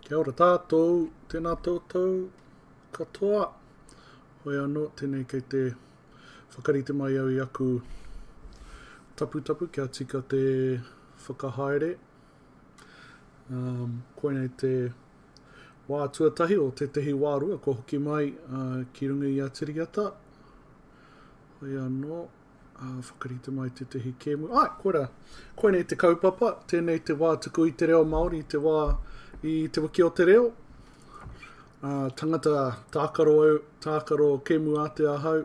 Kia ora tātou, tēnā toutou katoa. Hoi anō, tēnei kei te whakarite mai au i aku taputapu kia tika te whakahaere. Um, koinei te wā tuatahi o tētehi wā rua kua hoki mai uh, ki runga i a Tiriata. Hoi anō, ā, whakarite mai tētehi kēmu. Āe, koirā. Koinei te kaupapa, tēnei te wā tuku i te reo Māori, te wā i te wiki o te reo. Ā, tangata tākaro au, tākaro kēmu ātea ahau.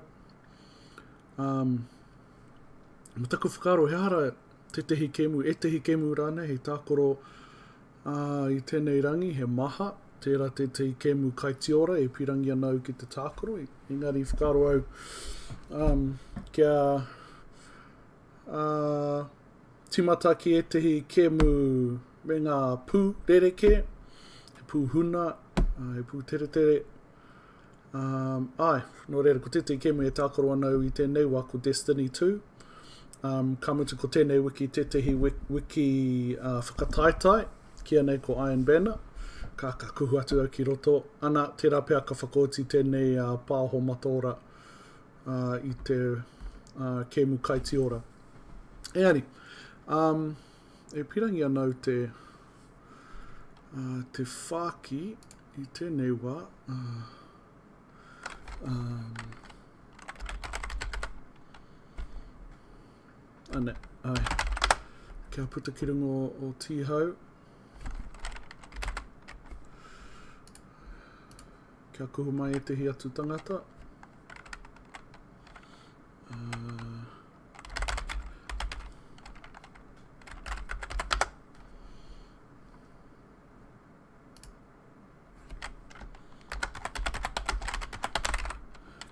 Um, me taku whakaaro, he aha rā tētehi kēmu, ētehi kēmu rānei hei tākaro ā, i tēnei rangi, he maha. Tērā tētehi kēmu kaitiora e pīrangi ana au ki te tākaro, engari whakaaro au um, kia uh, tīmata ki ētehi kēmu me ngā pū rerekē, he pū huna, uh, he pū teretere. Um, ai, nō reira, ko tētehi kēmu e tākaro ana au i tēnei wā, ko Destiny 2. Um, ka mutu ko tēnei wiki tētehi wiki uh, whakataetae, kīia nei ko Iron Banner. Ka, ka kuhu atu au ki roto. Ana, tērā pea ka whakaoti tēnei uh, pāho mataora uh, i te uh, kēmu kaitiora. Engari, um, e pirangi ana au te, uh, te whāki I tēnei wā, um, ane, ai, kia puta ki runga o, o Tīhau, kia kuhu mai ētehi atu tangata. Uh,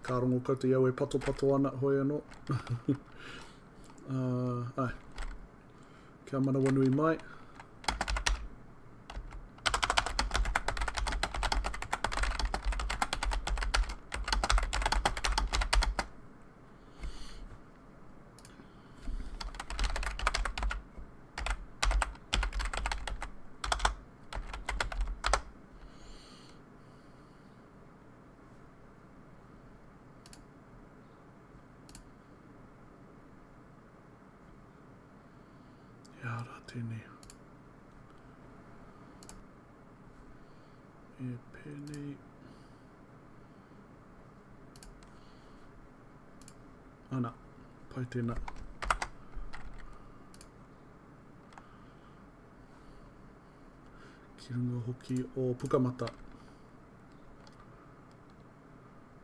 Ka rongo koutou i au e patopato ana, hoi anō. uh, ai. Kia manawanui mai. He aha rā tēnei? E pēnei. Ana, pai tēnā. Ki runga hoki o Pukamata.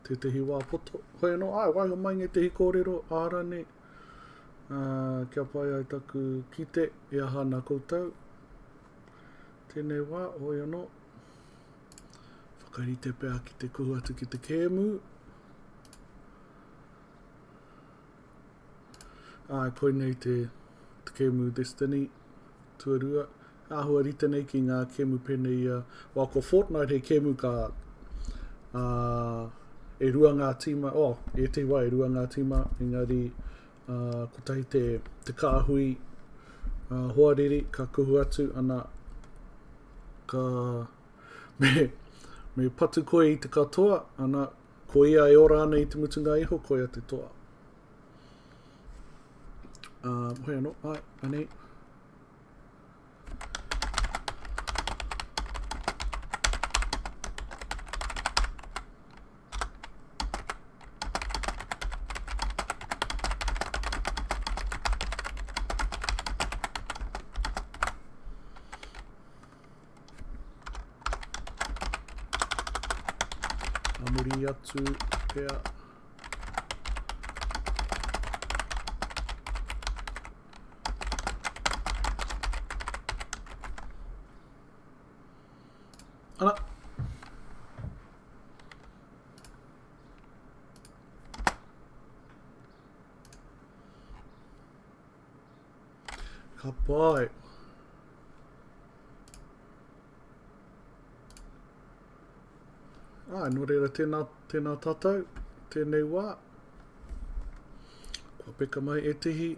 Tētehi wā poto. Hoi anō, āe, waiho mai ngētehi kōrero, ārani, uh, kia pai ai taku kite e aha ana koutou. Tēnei wā, hoi anō, whakarite pea ki te kuhu atu ki te kēmu. Āe, koinei te, te kēmu Destiny tuarua. Āhua rite nei ki ngā kēmu pēnei i a, well, ko Fortnite he kēmu ka, ā, e rua ngā tīma, oh, ētehi wā e rua ngā tīma, engari, ā, kotahi te, te kāhui, ā, hoariri ka kuhu atu, ana, ka, me, me patu koe i te katoa, ana, ko ia e ora ana i te mutunga iho, koia te toa. Ā, hoi anō, āe, anei. A muri atu pea. Ana. Ka pai. Ā, nō reira tēnā, tēnā tātou, tēnei wā. Kua peka mai ētehi.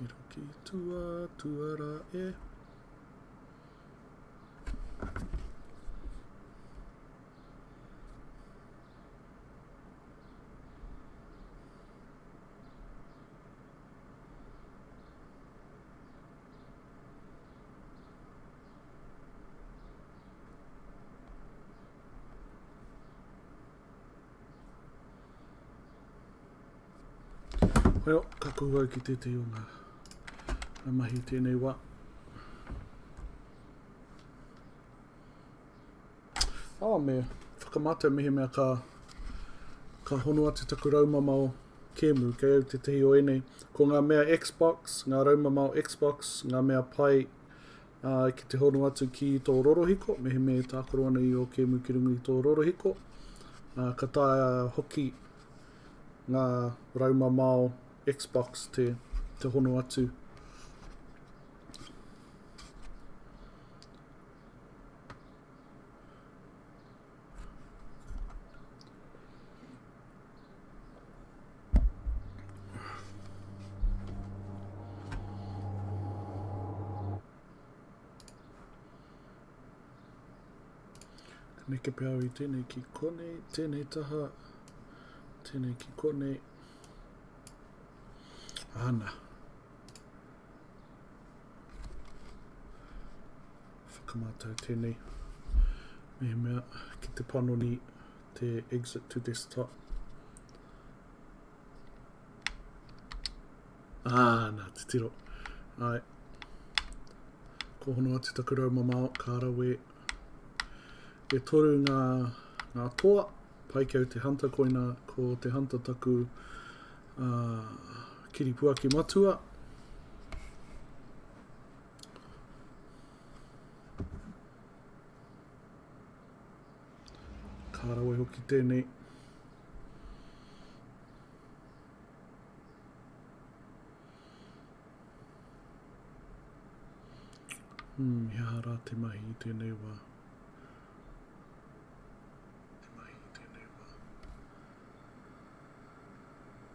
Titiro ki tua, tua rā e. Well, ka kuhu au ki tētehi o ngā, ngā mahi i tēnei wā. Oh, me whakamātau mehemea ka, ka hono atu taku raumamao kēmu, kei au tētehi o ēnei. Ko ngā mea Xbox, ngā raumamao Xbox, ngā mea pai uh, ki te hono atu ki tō rorohiko, mehemea e tākaro ana i ō kēmu ki runga i tō rorohiko. Uh, ka taea hoki ngā raumamao Xbox te, te hono atu. Ka neke pea au i tēnei ki konei, tēnei taha, tēnei ki konei. Ana. Whakamātau tēnei. Mehemea ki te panoni te exit to desktop. Ah, nā, titiro. Ai. Ko hono atu taku rau mamao, ka rawe. E toru ngā, ngā toa, pai ki au te hunter, koina ko te hunter taku uh, kiripuaki matua. Ka rawe hoki tēnei. Hmm, he aha rā te mahi i tēnei wā? Te mahi i tēnei wā.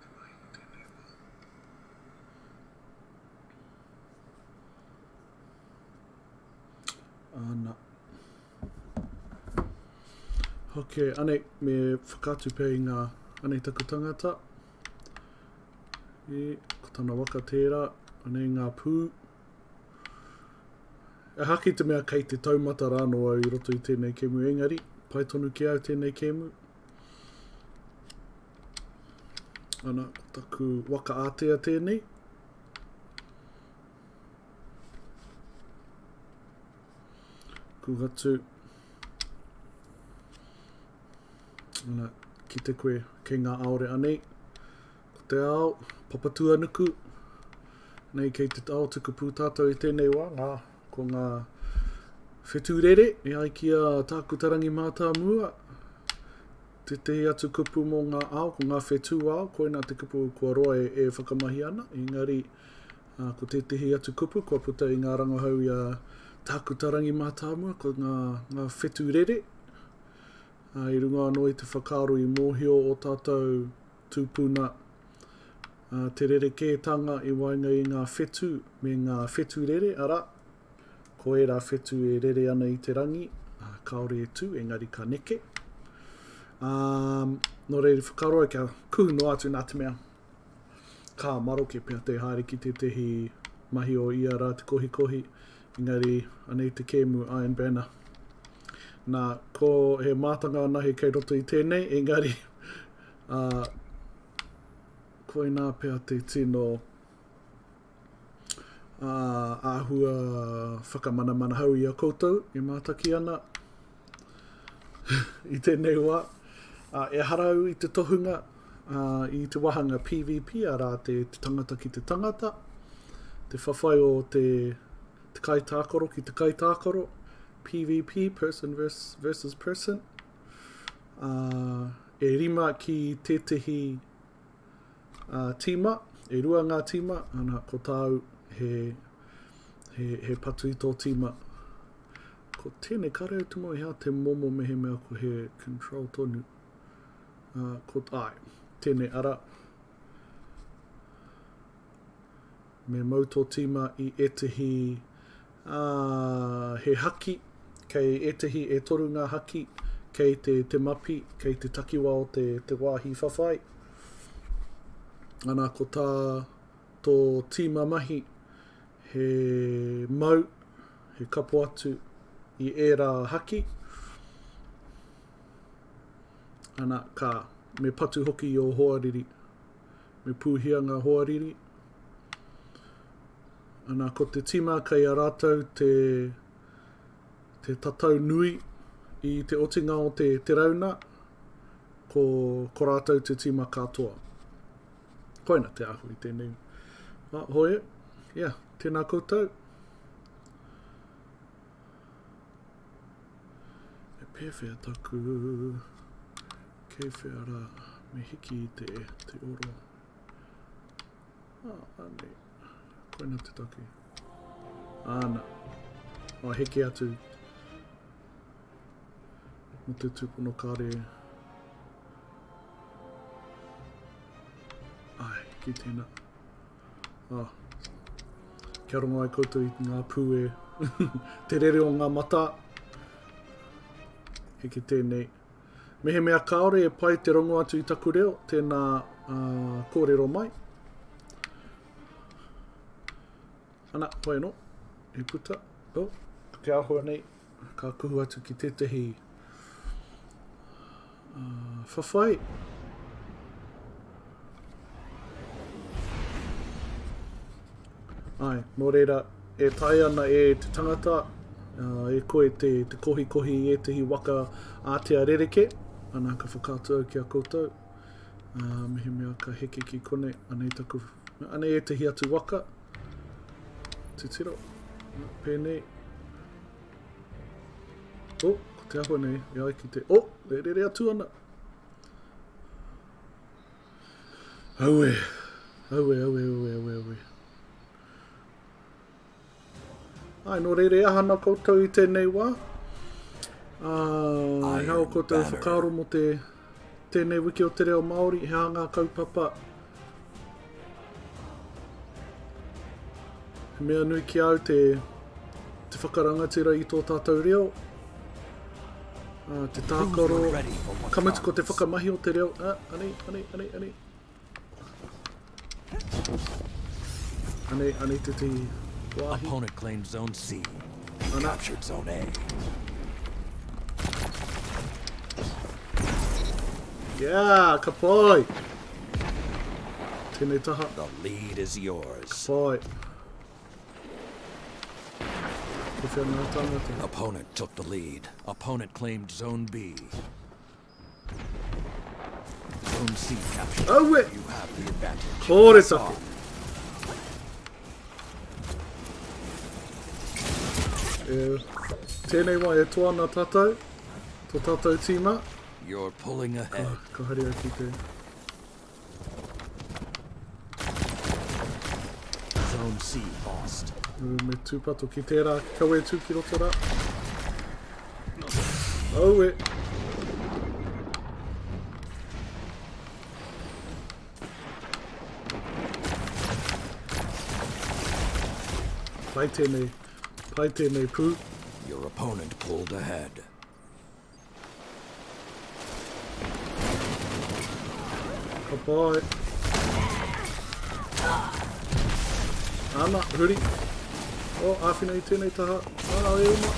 Te mahi i tēnei wā. Ana. Ok, anei, me whakaatu pea i ngā, anei taku tangata. E, ko tana waka tērā, anei ngā pū. Ehake i te mea kei te taumata rānō au i roto i tēnei kēmu, engari, pai tonu ki au tēnei kēmu. Ana, ko taku waka ātea tēnei. Kuhatu. Ana, kite koe kei ngā aore anei. Ko te ao, Papatūānuku. Nei kei te ao tukupū tātou i tēnei wā, ngā, ko ngā whetū rere, e ai ki a Tākuta Rangi Mātāmua. Tētehi atu kupu mō ngā ao, ko ngā whetū ao, koinā te kupu kua roa e, e whakamahi ana, engari ā, ko tētehi atu kupu kua puta i ngā rangahau i a Tākuta Rangi Mātāmua, ko ngā, ngā whetū rere, ā, i runga anō i te whakaaro i mōhio ō tātou tūpuna, ā, te rerekētanga i waenga i ngā whetū me ngā whetū rere, arā, Ko ērā whetū e rere ana i te rangi, kāore e tū, engari ka neke. Ā, nō reira whakaaro ai kia kuhu noa atu nā te mea ka maroke pea te haere ki tētehi mahi o ia rā te kohikohi, engari anei te kēmu Iron Banner. Nā, ko he mātanga anahe kei roto i tēnei, engari ā, koinā pea te tino ā, āhua whakamanamanahau i a koutou e mātaki ana i tēnei wā. Ā, ehara au i te tohunga ā, i te wāhanga PVP, arā te, te tangata ki te tangata, te whawhai o te, te kaitākaro ki te kaitākaro, PVP, person versus, versus person, ā, e rima ki tētehi ā, tīma, e rua ngā tīma, ana, ko tāu he, he, he patu i tō tīma. Ko tēnei, kāre au te moe hea te momo mehemea ko he control tonu. Uh, ko, ai, tēnei ara. Me mau tō tīma i ētehi, ā, he haki, kei ētehi e toru ngā haki, kei te, te mapi, kei te takiwā o te, te wāhi whawhai. Ana, ko tā tō tīma mahi, he mau, he kapo atu i ērā haki. Ana, ka, me patu hoki i ō hoariri. Me pūhia ngā hoariri. Ana, ko te tīma kei a rātou te, te tatau nui i te otinga o te, te rauna, ko, ko rātou te tīma katoa. Koina te āhua i tēnei. Ah, hoi, yeah, tēnā koutou. E pēwhea taku... Kei whea rā? Me hiki i te, te oro. Ah, anei. Koina te take. Āna. Oh, heke atu. Mo te tūpono kāre. Ai, ki tēnā. Ah. Kia rongo ai koutou i ngā pū e. te rere o ngā matā. Heke tēnei. Mehemea kāore e pai te rongo atu i taku reo, tēnā uh, kōrero mai. Ana, hoi anō, e puta. Oh, te āhua nei, ka kuhu atu ki tētehi uh, whawhai. Āe, nō reira, e taea ana e te tangata, e koe te, te kohikohi i ētehi waka ātea rerekē, ana ka whakaatu au ki a koutou, uh, mehemea ka heke ki konei, anei taku, anei ētehi atu waka, titiro, pēnei, oh, ko te ahua nei, e ai ki te, oh, e rere atu ana, Aue, aue, aue, aue, aue, aue. Ai, nō reira, e aha ana koutou i tēnei wā? Uh, he aha o koutou whakaaro mō te tēnei wiki o te reo Māori, he aha ngā kaupapa He mea nui ki au te, te whakarangatira i tō tātou reo, uh, te tākaro, ka mutu ko te whakamahi o te reo, ah, anei, anei, anei, anei. Anei, anei tētehi wāhi. Opponent claimed zone C. Ana. Captured zone A. Yeah, ka pai! Tēnei taha. The lead is yours. Ka pai. Ko whia ngā tāngata. Opponent took the lead. Opponent claimed zone B. Zone C captured. Aue! You have the advantage. Kore take. E, tēnei wā e toa ana tātou, tō tātou tīma. You're pulling ahead. Ka, ka haere au ki te... Zone C lost. Me tūpato ki tērā, kawe tū ki roto rā. Aue! Pai tēnei, pai tēnei pū. Your opponent pulled ahead. Ka pai. Ana, huri. Oh, āwhina i tēnei taha. Ah, e uma.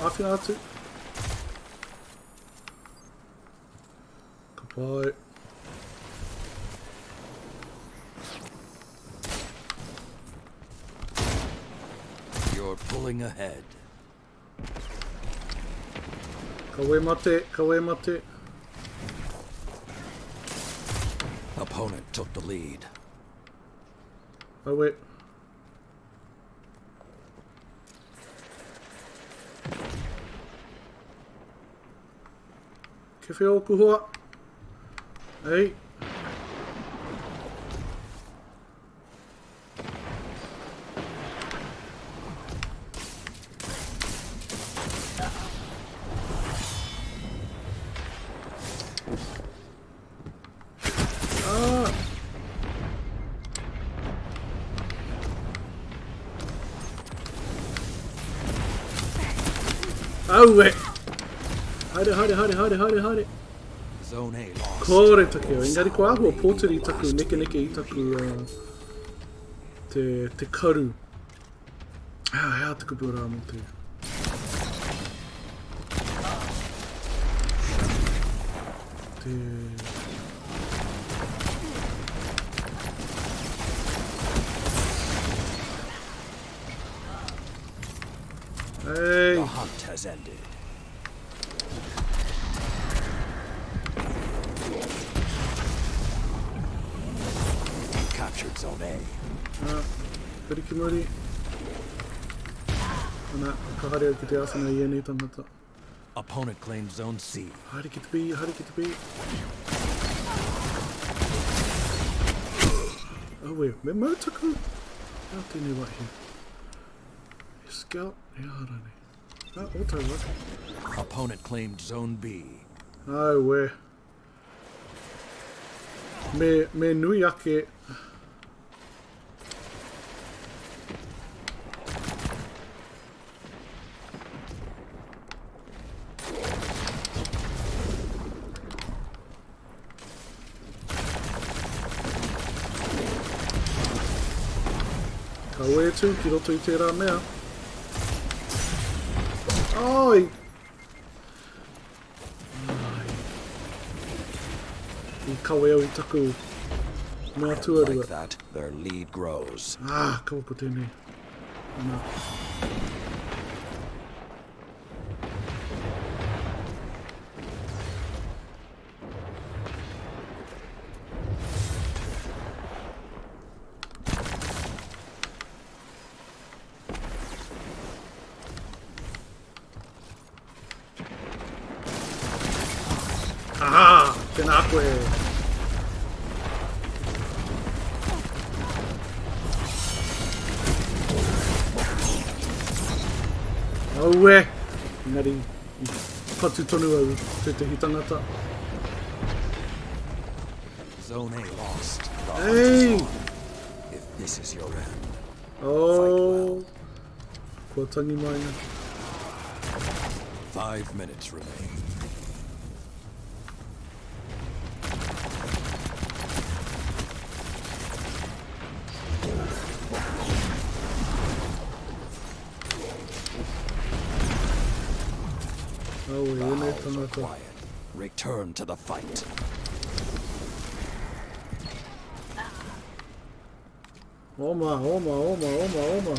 Āwhina atu. Ka pai. You're pulling ahead. Kawe mate, kawe mate. Opponent took the lead. Awe. Ke whea ōku hoa? Ei. Aue! Haere, haere, haere, haere, haere, haere. Zone A lost. Kore take au. Engari ko āhua pōturi taku nekeneke i taku uh, te, te karu. Ah, hea te kupu rā mō te... Te... Hey. The hunt has ended. You captured Zone A. Ah, peri ki muri. Ana, ka haere au ki te āwhina i ēnei tangata. Opponent claimed Zone C. Haere ki te B, haere ki te B. Aue, me mau taku. Nā tēnei wāhi. He scout, he aha rānei. Ah, auto work. Opponent claimed Zone B. Aue. Me, me nui ake Ka wētū ki roto i tērā mea. Ai! Ai. I kawe au i taku mea tuarua. Like that, their lead grows. Ah, kaua ko tēnei. Ana. Aha! Tēnā koe! Aue! Engari, i patu tonu au tētehi tangata. Zone A lost. The Hey! If this is your end, oh. Kua tangi mai na. 5 minutes remain. Oh, The howls are quiet. Return to the fight. Oma, oma, oma, oma, oma.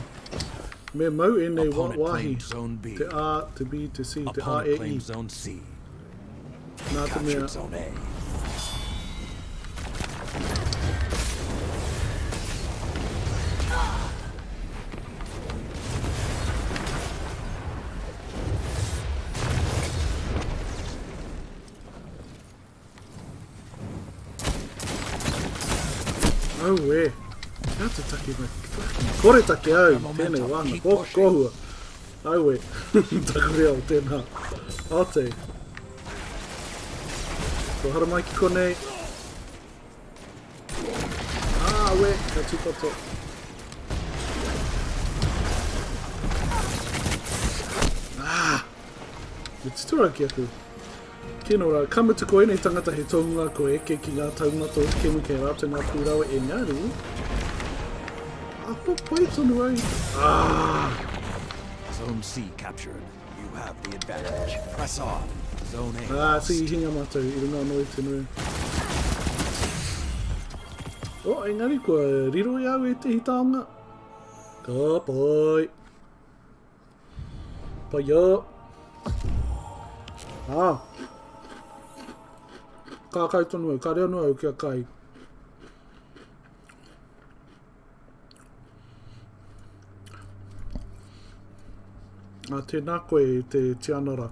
Me mau ēnei wa Opponent wāhi. claimed zone B. Te A, te B, te C, te A, Opponent E, I. claimed zone C. Nā te mea, Captured zone A. Aue. Kia te take mai. Kore take au. Tēnei wāna. Ko, kohua. Aue. Taku reo, tēnā. Ate. Kua haramai ki konei. Ah, aue. Ka tūpato. Ah! Me titiro au ki aku. Kino rā, ka mutu ko ēnei tangata he tohunga kua eke ki ngā taumata o te kemu kei a rātou ngā pūrawa engari, āhua pai tonu ai. Ah! Zone C captured. You have the advantage. Press on. Zone A Ah, lost. tī hinga mātou i runga anō i te nui. Oh, engari kua riro i au ētehi taonga. Ka pai. Pai a. Ah. Ka kai tonu au, ka reo noa au kia kai. Ah, tēnā koe e te tianara.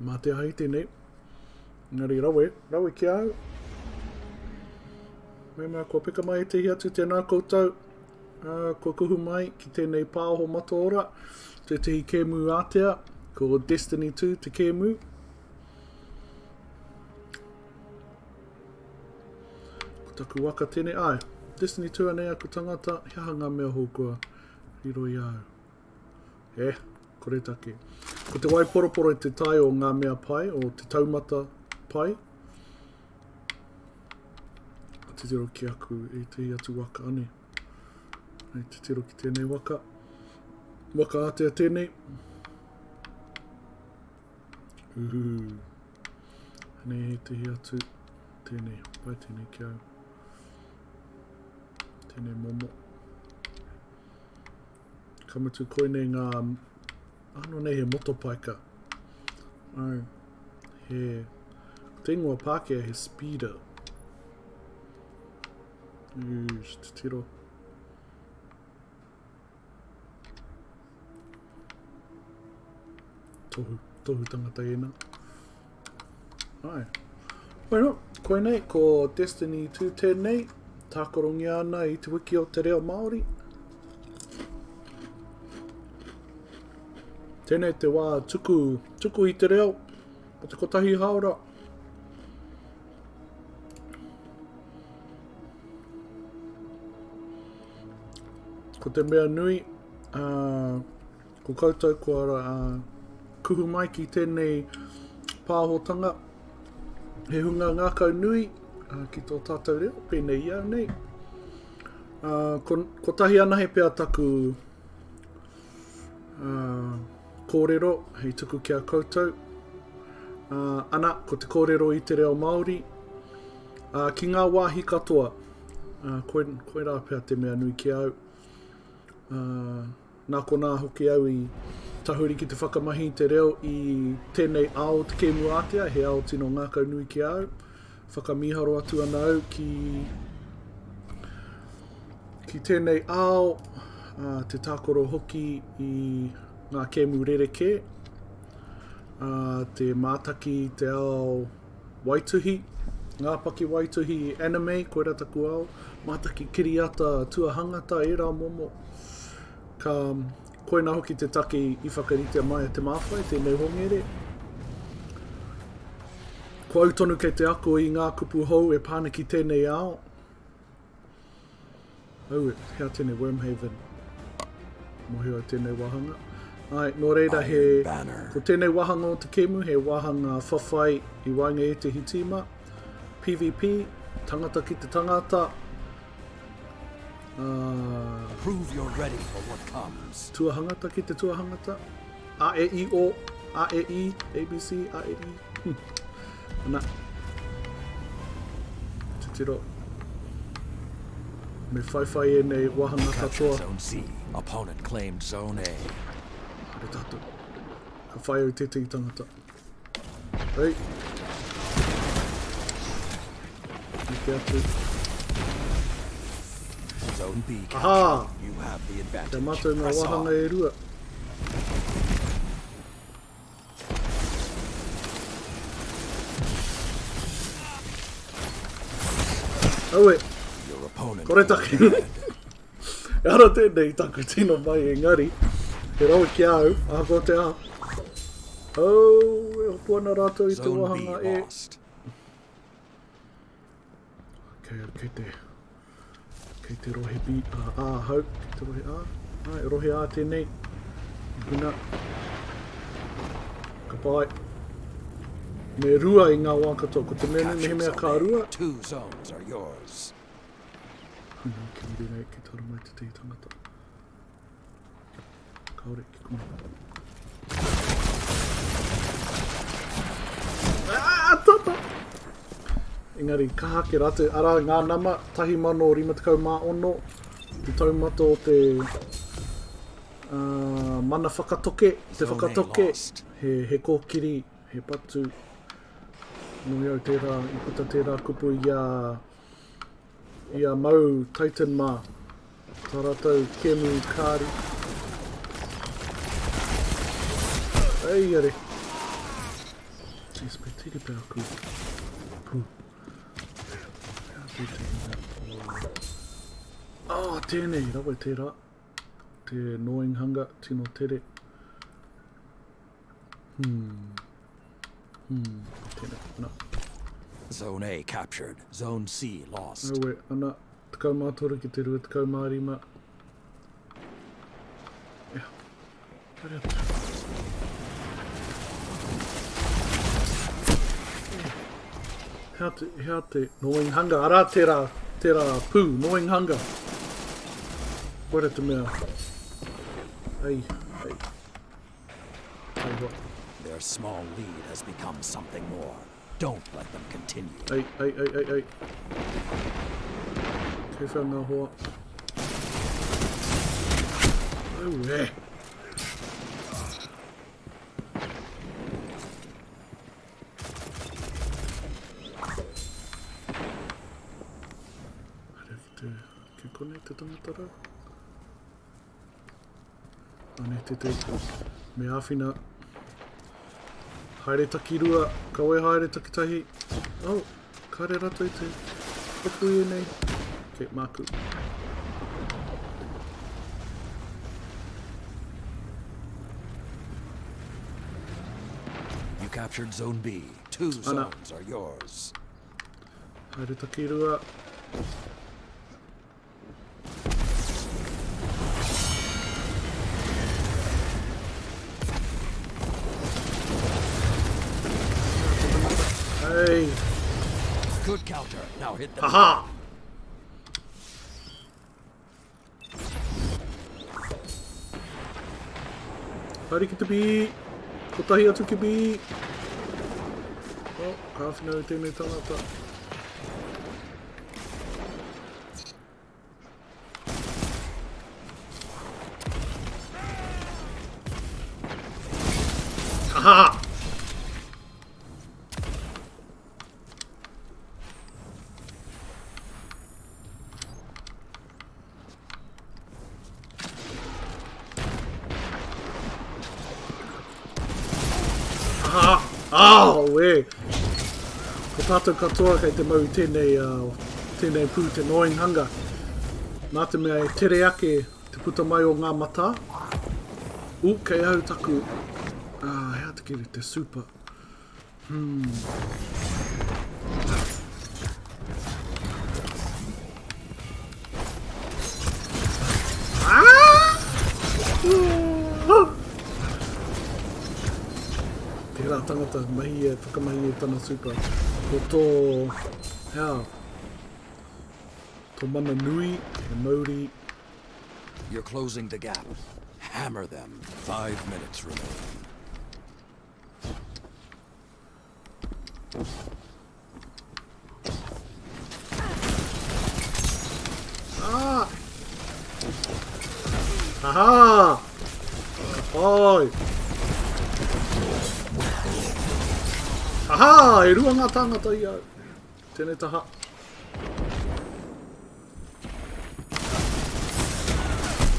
Mā te ahi tēnei. Engari rawe, rawe ki a au. Mēmā kua peka mai ētehi atu tēnā koutou, uh, kua kuhu mai ki tēnei pāoho mataora, tētehi kēmu ātea, ko Destiny 2 te kēmu. Ko taku waka tēnei, ai. Destiny 2 anei aku tangata, he aha ngā mea hou kua riro i a au? Eh, koretake. Ko te waiporoporo i te tae o ngā mea pai, o te taumata pai. Ka titiro ki aku ētehi atu waka, anei. Hei titiro ki tēnei waka. Waka ātea tēnei. Uhu. Anei ētehi atu. Tēnei, pai tēnei ki au. Tēnei momo. Ka mutu koinei ngā, anō nei he motopaika. Ai, he, ko te ingoa Pākehā he speeder. Ūs, titiro. Tohu, tohu tangata ēnā. Ai. Bueno, koinei, ko Destiny 2 tēnei, tākarongia ana i te wiki o te reo Māori. Tēnei te wā tuku, tuku i te reo, o te kotahi haora. Ko te mea nui, uh, ko koutou kua uh, kuhu mai ki tēnei pāhotanga, he hunga ngākau nui uh, ki tō tātou reo, pēnei i au nei. Uh, ko, kotahi anahe pea taku uh, kōrero hei tuku ki a koutou. Uh, ana, ko te kōrero i te reo Māori, uh, ki ngā wāhi katoa, uh, koi, koirā pea te mea nui ki au. Uh, Nā konā hoki au i tahuri ki te whakamahi i te reo i tēnei ao o te kēmu ātea, he ao tino ngākau nui ki a au. Whakamīharo atu ana au ki, ki tēnei ao, ā, te tākaro hoki i ngā kēmu rerekē, ā, te mātaki i te ao waituhi, ngā pakiwaituhi anime, koirā taku ao, mātaki kiriata tuahangata, ērā momo. Ka, koinā hoki te take i whakaritea mai a Te Māwhai, tēnei hongere. Ko au tonu kei te ako i ngā kupu hou e pā ana ki tēnei ao. Aue, hea tēnei Wormhaven? Mōhio ai tēnei wāhanga. Ai, nō reira he, ko tēnei wāhanga o te kēmu, he wāhanga whawhai i waenga i ētehi tīma. PvP, tangata ki te tangata. Uh, Prove you're ready for what comes. Tuahangata ki te tuahangata. A, E, I, O, A, E, I, A, B, C, A, E, I. Hmm. Ana. Titiro. Me whaiwhai ēnei wāhanga katoa. Zone C. Opponent claimed zone A. Haere tātou. Ka whai au tētehi tangata. Hei. Neke atu. Zone B Aha! You have the advantage. Kia mātou ngā wāhanga e rua. Aue. Kore take. Ehara tēnei taku tino mai engari, he rawe ki a au, ahakoa te aha. Oh, e hopu ana rātou i te wāhanga e. Kei, kei te, kei te rohe B, A, A ahau, kei te rohe A. Ai, rohe A tēnei. Huna. Ka pai. Me rua i ngā wā katoa. Ko te mea nui, mehemea ka rua. Two zones are yours. Huna, ki muri nei, ki tara mai te tei tangata. Kaore, ki kona. Ah, tata! Engari, kaha ake rātou, arā ngā nama, 1056, te taumata o te uh, mana whakatoke, te whakatoke, he, he kōkiri, he patu, Nō au tērā, i puta tērā kupu i a, i a Mau Titan mā, tā rātou kēmu kāri. Ei, are. Jeez, me tiri pea aku. Pū. Oh, tēnei, rawe tērā. Te noinghanga, tino tere. Hmm. Hmm. Tēnei, ana. Zone A captured. Zone C lost. Aue, ana. 23 ki te 25. Ea. Haere atu. Hea te, hea te Knowing Hunger. Arā tērā, tērā pū, Knowing Hunger. Koira te mea. Ei, ei. Ai hoa. Their small lead has become something more. Don't let them continue. Ei, ei, ei, ei, ei. Kei whea ngā hoa. Aue. Haere ki te, ki konei te tangata rā. Anei tētahi me āwhina. Haere takirua, kawe haere takitahi. Oh, kāre ratou i te hopu i ēnei. Okay, māku. You captured Zone B. Two zones are yours. Haere takirua. Hey. Good counter. Now hit them. Aha. Haere ki te B. Kotahi atu ki B. Oh, ka āwhina i tēnei tangata. Aha! Aha! Oh, e! Ko tātou katoa kei te mau i tēnei, uh, tēnei pū te Knowing Hunger. Nā te mea e tere ake te puta mai o ngā matā. U, kei au taku... Ah, hea te kiri, te super. Hmm. Ah! Tērā tangata mahi e whakamahi e tana super. Ko tō, hea, tō mana nui, he mauri. You're closing the gap. Hammer them. Five minutes remain. Ah! Aha! Ka pai! Aha! E rua ngā tāngata i au. Tēnei taha.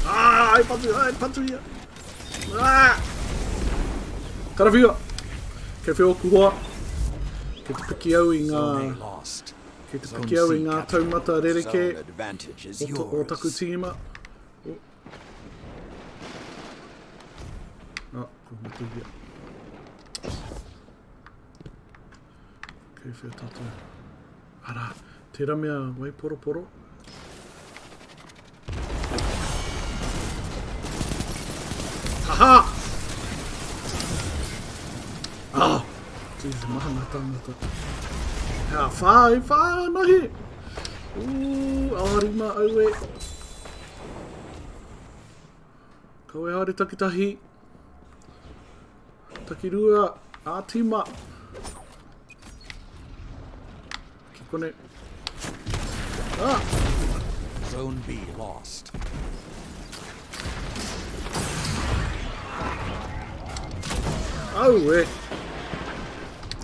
Ah, ai patu, ai patu ia. Ah! Karawhiua! Kei whea oku hoa. Kei te piki au i ngā... Kei te piki au i ngā taumata rerekē o, o taku tīma. Oh. Ah, kua mate ia. Kei whea tātou. Arā, tērā mea waiporoporo. Aha! Ah! Jeez, maha ngā tāngata. Hea, whā, e whā, nahi! Ooh, ārima, aue. Kawe haere takitahi. Takirua, ā-tīma. Ki kone. Ah! Zone B lost. Au e!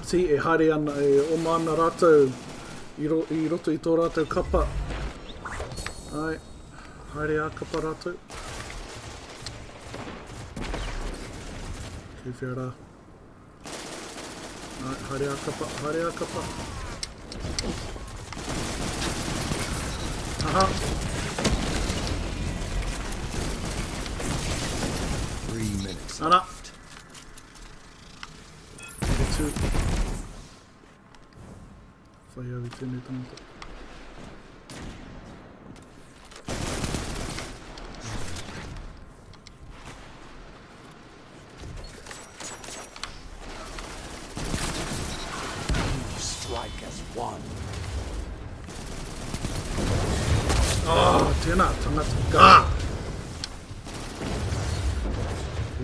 See, e haere ana, e oma ana rātou i, ro, i roto i tō rātou kapa. Ai, haere ā kapa rātou. Kei whea rā? Ai, haere a kapa, haere a kapa. Aha. Ana. Te tū. Whai au i tēnei tangata. One. Oh, tēnā, tangata. Gā!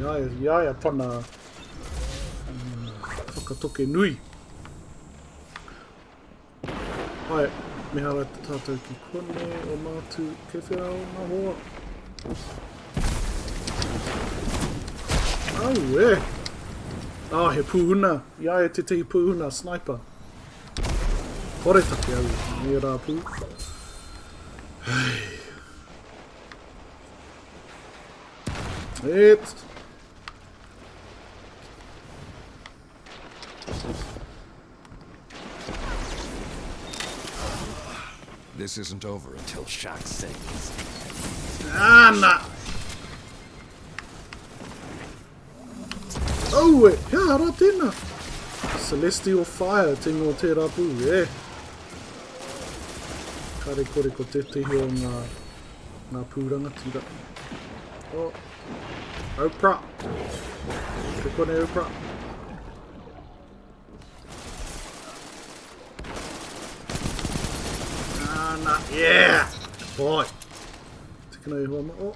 Ia, ia, ia, tana whakatoke nui. Hai, me hara te tātou ki konei o mātu kei whea o ngā hoa. Au e! Ah, he pūhuna. I a e tētehi pūhuna, sniper. Koretake au i ērā pū. Hei. Et. This isn't over until Shaq sings. Ana! Aue, he aha rā tēnā? Celestial Fire te ingoa o tērā pū, e. Kare kore ko tētehi o ngā, ngā pū rangatira. Oh. Oprah. Te kone Oprah. Nā, yeah! Boy! Tikina i hoa ma, oh.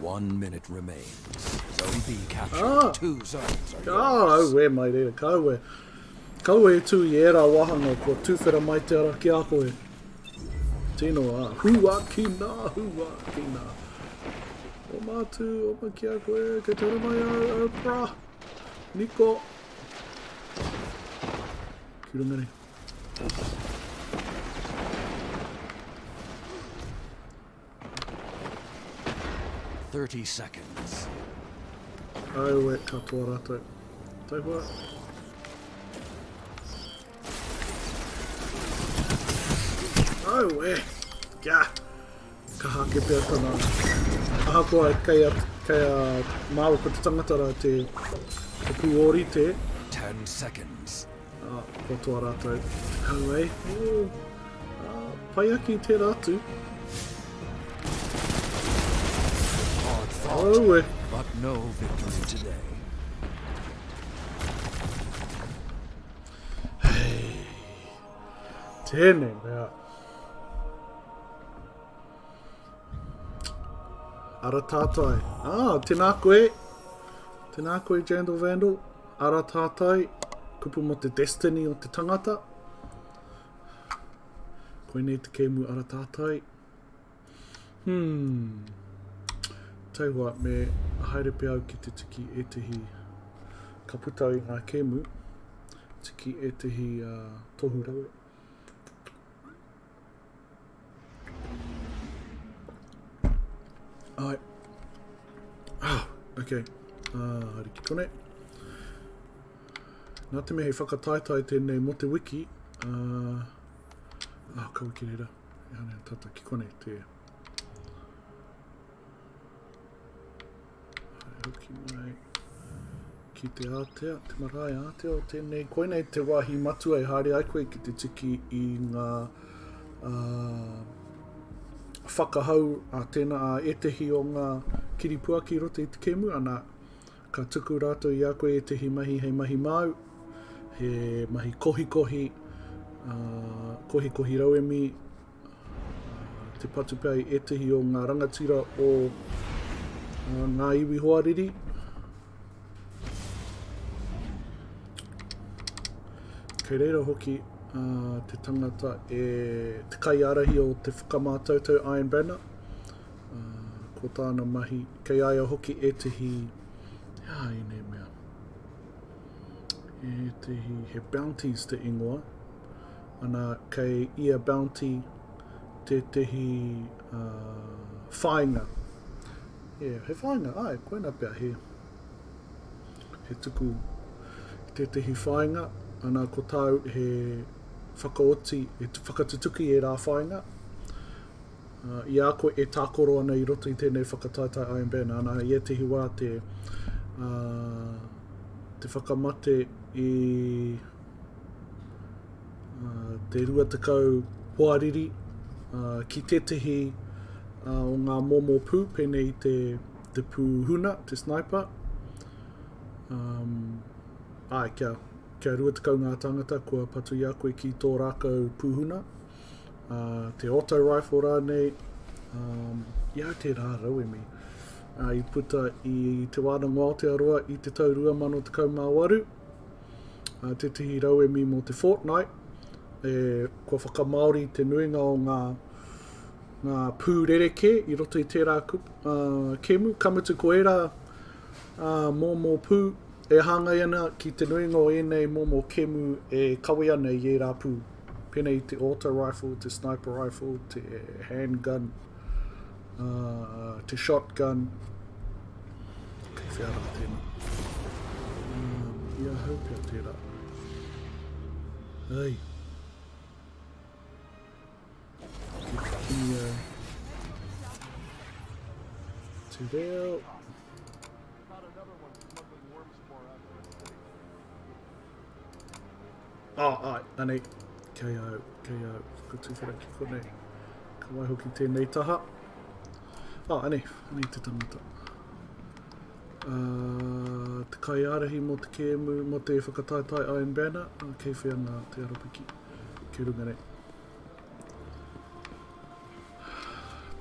One minute remains. Zone B captured. Ah. Two zones are Ah, yours. auē mai reira, ka aue. Kaua e tū i ērā wāhanga kua tūwhera mai te ara ki a koe. Tino, ā, huakina, huakina. Oma atu, oma ki a koe, kei te ora mai au, Oprah, Niko. Ki runga nei. 30 seconds. Aue, katoa rātou. Tauhua. Aue! Kia! Kaha ake pea tana. Ahakoa kei a, kei a māua ko te tangata rā te, te pū ōrite. 10 seconds. Ā, kua toa rātou. Tekau e. Oh, ā, pai ake i tērā atu. Hard fought, Aue. but no victory today. Tēnei mea. Ara tātai. Ah, tēnā koe. Tēnā koe, Jandal Vandal. Ara tātai, kupu mō te destiny o te tangata. Koinei te kēmu ara tātai. Hmm. Tauhua, me haere pea au ki te tiki ētehi, ka puta i ngā kēmu, tiki ētehi uh, tohu rawe. Ai. Ah, okay. Ah, haere ki konei. Nā te mea he whakataetae tēnei mō te wiki, uh, ah, kaua ki reira. E haere tata ki konei te... Haere hoki mai ki te ātea, te marae ātea o tēnei. Koinei te wāhi matua e haere ai koe ki te tiki i ngā uh, whakahau a tēnā a ētehi o ngā kiripuaki i roto i te kēmu, ana, ka tuku rātou i a koe ētehi mahi hei mahi māu, he mahi kohikohi, uh, kohikohi rauemi, uh, te patu pea i ētehi o ngā rangatira o uh, ngā iwi hoariri. Kei reira hoki uh, te tangata e te kaiārahi o te whakamātautau Iron Banner, uh, ko tāna mahi, kei a ia hoki ētehi, he aha ēnei mea? Ētehi, he bounties te ingoa, ana kei ia bounty tētehi uh, whāinga. Yeah, he whāinga, ai, koina pea, he, he tuku i tētehi whāinga, ana ko tāu he whakaoti, he whakatutuki ērā whāinga. Uh, i a koe e tākoro ana i roto i tēnei whakataetae Iron Banner, ana i ētehi wā te, uh, te whakamate i... Te 20 hoariri ki tētehi o ngā momo pū, pēnei i te, te pū huna, te sniper. Um, āe, kia, kia 20 ngā tāngata kua patu i a koe ki tō rākau pū huna. Uh, te auto rifle rānei, um, i au tērā rauemi. Uh, i puta i Te Wānanga o Aotearoa i te tau 2018. Tētehi rauemi mō te Fortnite, e, kua whakamāori te nuinga o ngā, ngā pū rerekē i roto i tērā kup, uh, kēmu. Ka mutu ko ērā uh, momo pū e hāngai ana ki te nuinga o ēnei momo kēmu e kawe ana i ērā pū. Pēnei i te auto rifle, te sniper rifle, te handgun, uh, te shotgun. Kei whea rā tēnā? Um, I ahau pea tērā. Ai. Ki te kimi au. Te reo. Oh, ai, anei. Kei au, kei au. Whakatuwhera ki konei. Ka waiho ki tēnei taha. Oh, anei, anei te tangata. Uh, te kaiārahi mō te kēmu, mō te whakataetae Iron Banner. Uh, kei whea ngā te arapiki. Kei runga nei.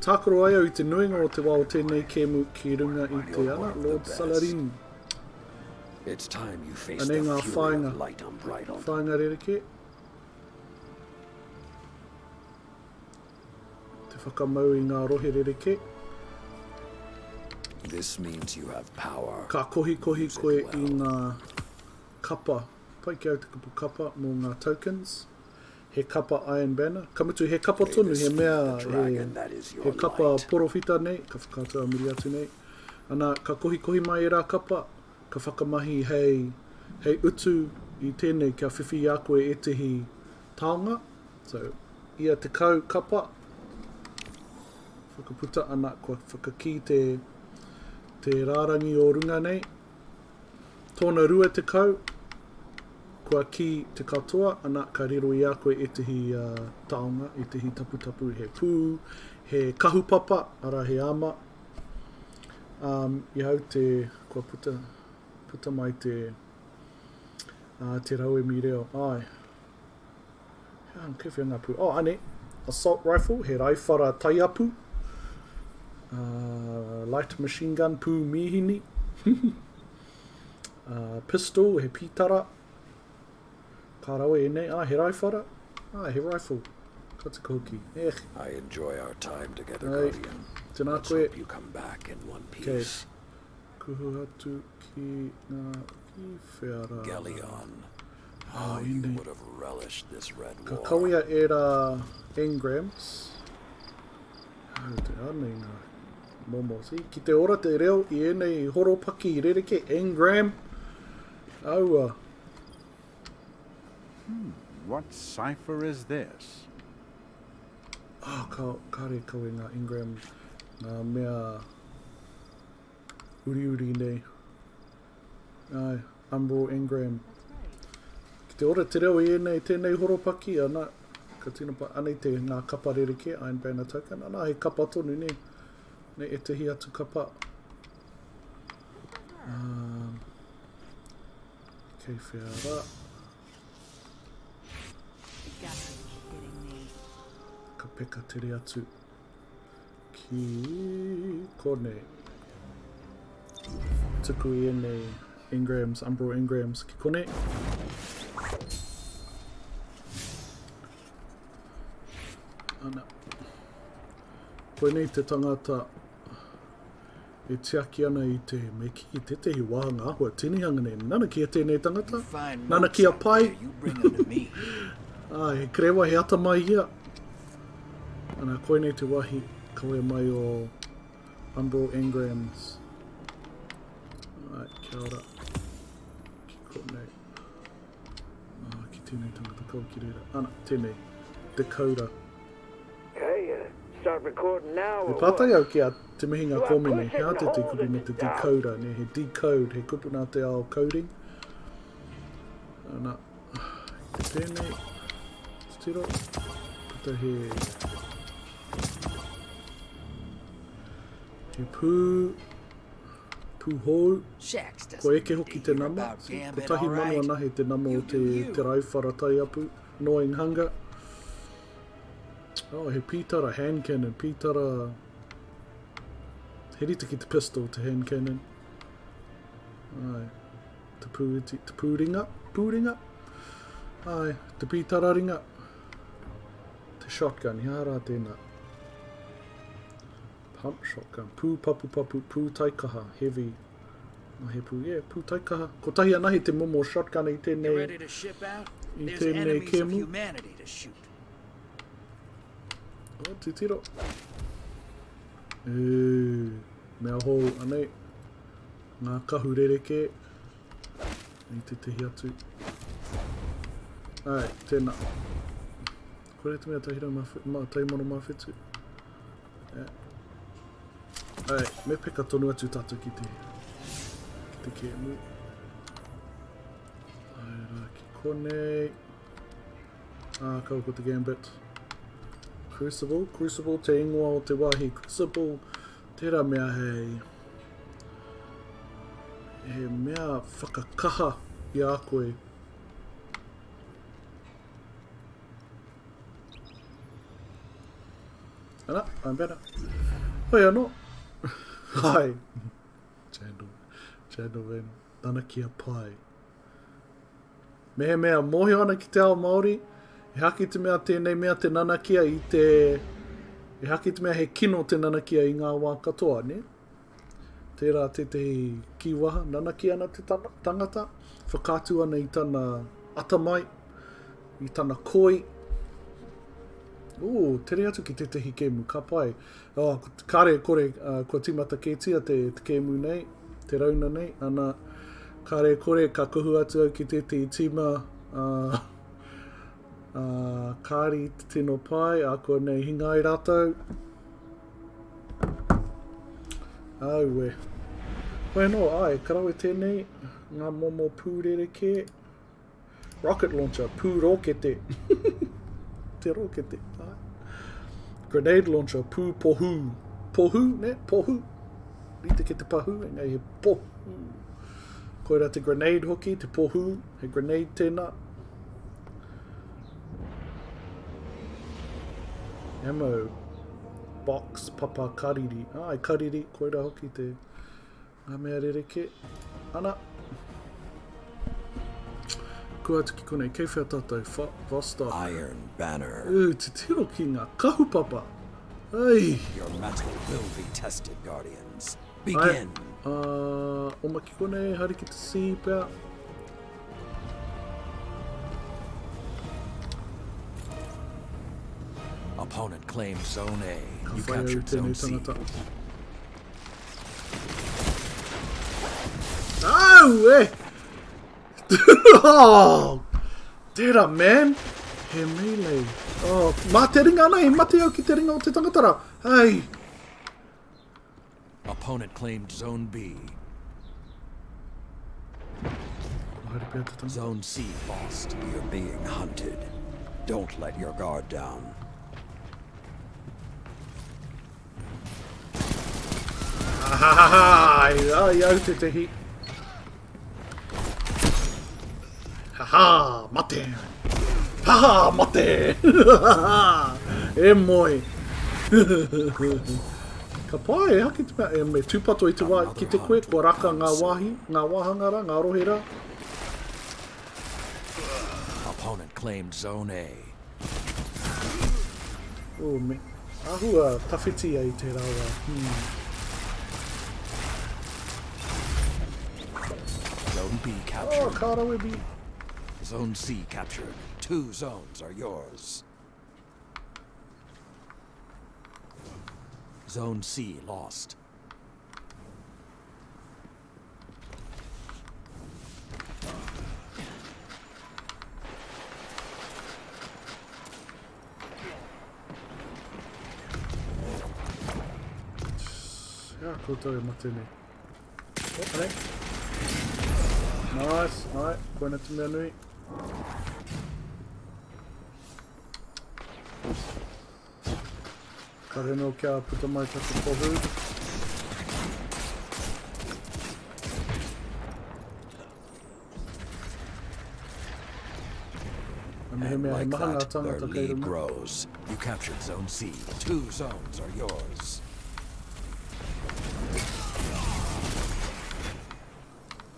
Tākaro ai au i te nuinga o te wā o tēnei kēmu ki runga i te ana, Lord Salarin. It's time you face Anei the ngā fury whāinga. of light unbridled. Whāinga rerekē. Te whakamau i ngā rohe rerekē. This means you have power. Ka kohikohi Use it koe i well. ngā kapa. Pai ki au te kupu kapa mō ngā tokens. He kapa Iron Banner. Ka mutu he kapa tonu, he mea, he, he kapa porowhita nei, ka whakaatu a muri atu nei. Ana, ka kohikohi mai ērā kapa, ka whakamahi hei, hei utu i tēnei kia whiwhi i a koe ētehi taonga. So, ia 10 kapa, whakaputa ana, kua whakakī te, te rārangi o runga nei. Tōna 20, kua kī te katoa, ana, ka riro i a koe ētehi taonga, ētehi taputapu, he pū, he kahupapa, arā he ama. Um, i au te, kua puta, puta mai te, uh, te rauemi reo, ai. He aha, kei whea ngā pū? Oh, anei, assault rifle, he raiwhara taiapu. Uh, light machine gun, pū mīhini. uh, pistol, he pītara. Ka rawe ēnei. Ah, he raiwhara. Ah, he rifle. Ka tika hoki. Eh. I enjoy our time together, Ai. Guardian. Tēnā Let's koe. hope you come back in one Okay. piece. Kuhu atu ki ngā ki whea rā. Galleon. Ah, How you ēnei. would have relished this red Ka war. kawea ērā engrams. Au te anei ngā momo. See, ki te ora te reo i ēnei horopaki rerekē, engram, aua. Hmm, what cipher is this? Ah, ka, kāre kawe ngā engram, ngā mea uriuri nei. Ai, Umbral Engram. Ki te ora te reo i ēnei, tēnei horopaki, ana, ka tino pa, anei te ngā kapa rerekē, Iron Banner Token, ana, he kapa tonu, nē, nē, ētehi atu kapa. Um, kei whea rā. Ka peka tere atu. Ki konei. Tuku i ēnei engrams, umbral engrams ki konei. Ana. Koinei te tangata e tiaki ana i te me ki tētehi wāhanga āhua tinihanga nei. Nanakia tēnei tangata. Nanakia pai. Ā, he krewa, he atamai ia. Ana, koinei te wāhi kawea mai o Umbral Engrams. Alright, kia ora. Ki konei. Ah, ki tēnei tangata kau ki reira. Ana, tēnei. Te kaura. Okay, uh, start recording now Me or pātai what? au ki a Te Mihinga Kōmene, he aha tētehi kupu mō te decoder, nē, he decode, he kupu nā te ao coding. Ana, i te pēnei. Titiro. Puta he... He pū... Pū hou. Ko eke hoki te nama. Kotahi mano anahe te nama o te, te raiwhara taiapu. Knowing Hunger. Oh, he pītara hand cannon. Pītara... He rite ki te pistol, te hand cannon. Ai. Te pū iti, te pūringa, pūringa. Ai, te pītara ringa. Te shotgun, he aha rā tēnā? Pump shotgun, pū papu papu, pū taikaha, heavy. Oh, he pū, yeah, pū taikaha. Kotahi anahe te momo shotgun i tēnei, i tēnei kēmu. Oh, titiro. Ū, mea hou, anei. Ngā kahu rerekē i tētehi atu. Ai, tēnā. Kore te mea tahira mā, mā, taimono mā whetu. Yeah. Ai, me peka tonu atu tātou ki te, ki te kēmu. Ai rā ki konei. Ah, kau ko te Gambit. Crucible, Crucible te ingoa o te wāhi. Crucible, tērā mea hei he mea whakakaha i a koe. Ana, I'm better. Hoi anō. Hai. Chandel. Chandel Vena. Nanakia pai. Mehemea mōhio ana ki te ao Māori, ehake te mea tēnei mea te nanakia i te... Ehake te mea he kino te nanakia i ngā wā katoa, nē? Tērā tētehi kīwaha, nanakia ana te tangata, whakaatu ana i tana atamai, i tana koi. Ooh, tere atu ki tētehi kēmu, ka pai. Oh, kāre e kore, uh, kua tīmata kētia te, te kēmu nei, te rauna nei, ana, kāre e kore ka kuhu atu au ki tētehi tīma, uh, uh, kāre i te tino pai, a kua nei hinga ai rātou. Aue. Hoi anō, ai, ka rawe tēnei, ngā momo pūrerekē. Rocket launcher, pū rōkete. Te rōkete. Ai. Grenade launcher, pū pohū. Pohū, ne? Pohū. Rite ki te pahū, engari he pohū. Koira te grenade hoki, te pohū, he grenade tēnā. Ammo box papa kariri. Ai, kariri, koira hoki te Ngā mea rerekē. Ana! Kua atu ki konei, kei whea tātou? Vostok. Iron Banner. Ū, titiro ki ngā kahupapa! Ai! Your mettle will be tested, Guardians. Begin! Ai, uh, oma ki konei, haere ki te sea pea. Opponent claims Zone A. Ka You whai au i captured tēnei Zone C. tangata. Au, e! oh, tērā, man! He melee. Oh, mā te ringa ana, i mate au ki te ringa o te tangata rā. Hei! Opponent claimed Zone B. Zone C lost. You're being hunted. Don't let your guard down. Ahahaha! Ai, ai au tētehi. Haha! Mate! Haha! Mate! E moe! Ka pai, e haki te mea, e me tūpato i te wā ki te koe, kua raka ngā wāhi, ngā wāhanga rā, ngā rohe rā. Opponent claimed Zone A. Oh, me āhua tawhiti ai tērā wā. Hmm. Zone B captured. Oh, ka rawe B. Zone C captured. Two zones are yours. Zone C lost. Ia, koutou e mate nei. Oh, anei. Nice, ai, koina te mea nui. Kare anō kia puta mai taku tohu. And like that, their lead grows. You captured Zone C. Two zones are yours.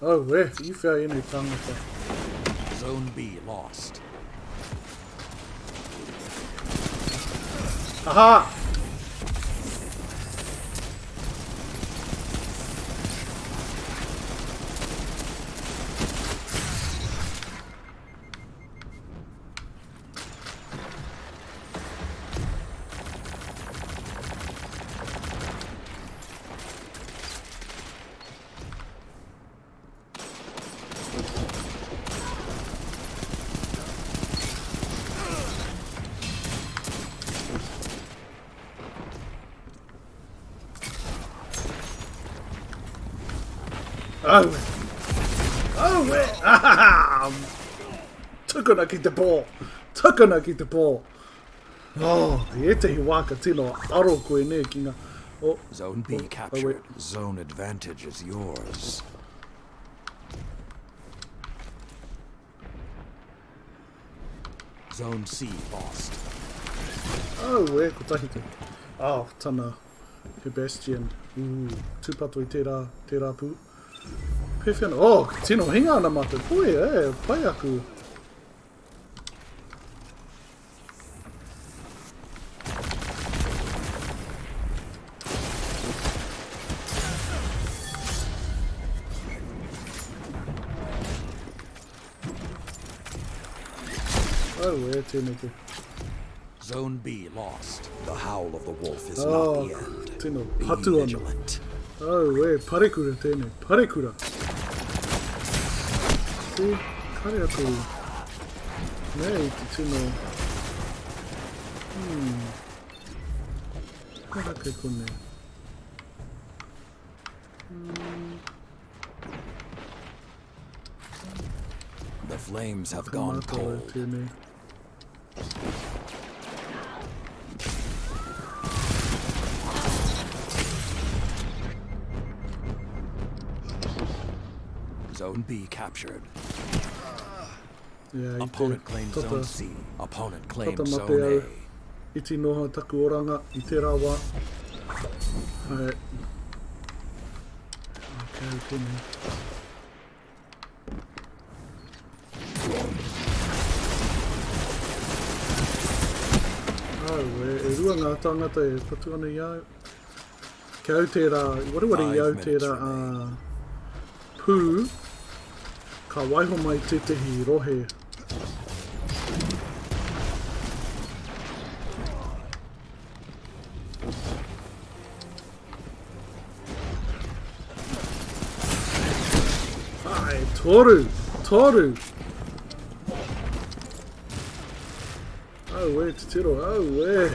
Oh, e, i whea ēnei tāngata? Zone B lost. Aha! Aue! Aue! Ah! Tukuna ki te pō! Tukuna ki te pō! Oh, i ētehi wā ka tino aro koe nē ki ngā... Oh, Zone B oh, oh, captured. wait. Zone advantage is yours. Zone C lost. Oh, e, kotahi te. Oh, tana Sebastian. Ooh, tūpato i tērā, tērā pū. Pēwhea ana. Oh, tino hinga ana mātou. Pui, e, pai aku. Oh, e, tēnei te. Zone B lost. The howl of the wolf is oh, not the end. Tino Be patu ana. vigilant. Oh, e, parekura tēnei, parekura. See, kare aku. Nei, te tino. Kara kei konei. The flames have gone Mātau cold. tēnei. Zone B captured. Yeah, i te Opponent claimed tata, Zone C. Opponent claimed tata mate Zone au. A. Iti noa taku oranga i tērā wā. Hai. Okay, tēnei. Au, e, e rua ngā tāngata e patu ana i au. Ki au tērā, wareware i au tērā a pū, ka waiho mai tētehi rohe. Ai, toru, toru. Auē, titiro, auē.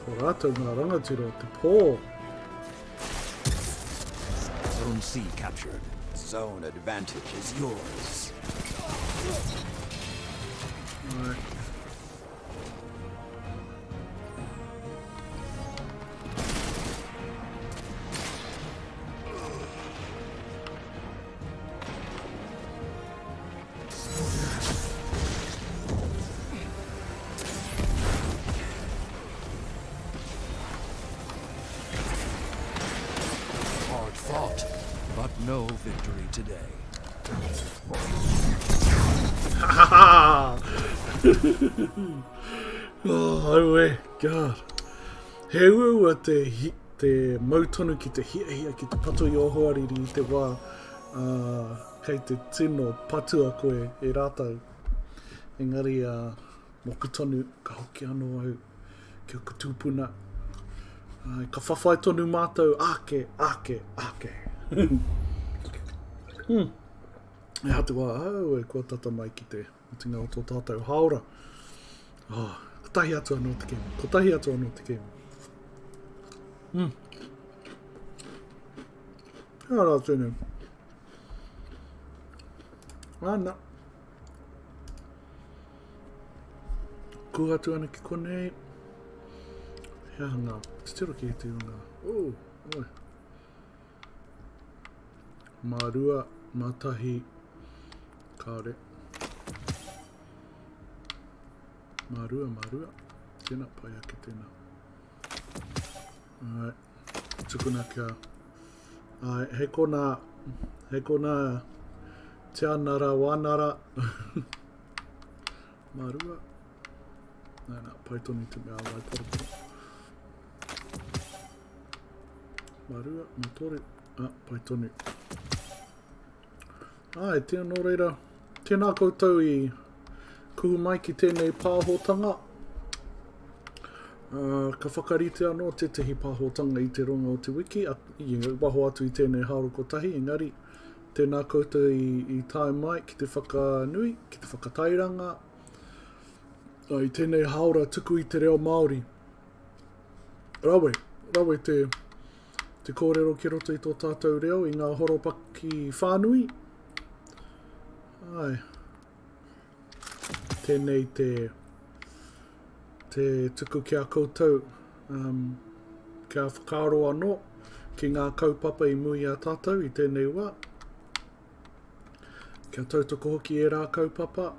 Ko rātou ngā rangatira o te pō. Zone C captured. Zone advantage is yours. Right. Hard fought, but no victory today. Ha ha! oh, aue, God. He uaua te, te mau tonu ki te hiahia ki te patu i ō hoariri i te wā ā, kei te tino patua koe e rātou. Engari, ā, mōku tonu, ka hoki anō au ki aku tūpuna. Ā, ka whawhai tonu mātou, āke, āke, āke. hmm. E atu wā, au, e kua tata mai ki te otinga o tō tātou hāora. Oh, kotahi atu anō te kēmu. Kotahi atu anō te kēmu. Mm. Kia ora tēnei. Ana. Kū atu ana ki konei. He aha ngā, titiro ki te o ngā, oh, oi. Mā rua, mā tahi, kāore. Mā rua, mā rua. Tēnā, pai ake tēnā. Alright. Tukuna kia. Ai, he kona, he kona tianara wanara. Mā rua. Nā, nā, pai tonu te mea wai poroporo. Mā rua, mā toru. Ah, pai tonu. Ai, tēnā nō reira, tēnā koutou i kuhu mai ki tēnei pāhotanga. Uh, ka whakarite anō tētehi pāhotanga i te ronga o te wiki, a, i waho atu i tēnei hāro kotahi, engari tēnā koutou i, i tae mai ki te whakanui, ki te whakatairanga, uh, i tēnei hāora tuku i te reo Māori. Rawe, rawe te, te kōrero ki roto i tō tātou reo i ngā horopaki whānui. Ai. Tēnei te, te tuku ki a koutou um, kia whakaaro anō ki ngā kaupapa i mua i a tātou i tēnei wā. Kia tautoko hoki ērā kaupapa.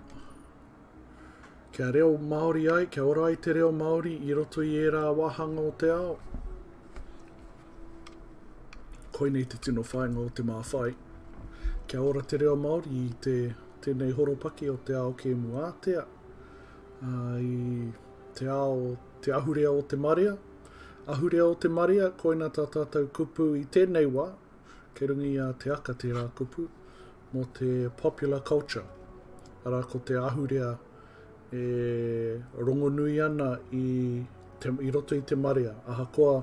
Kia reo Māori ai, kia ora ai te reo Māori i roto i ērā wāhanga o te ao. Koinei te tino whāinga o te māwhai. Kia ora te reo Māori i te, tēnei horopaki o te ao kēmu ātea, uh, i te ao, te ahurea o te marea. Ahurea o te marea, koina tā tātou kupu i tēnei wā, kei runga i a Te Aka tērā kupu, mō te popular culture, arā ko te ahurea e rongonui ana i, te, i roto i te marea, ahakoa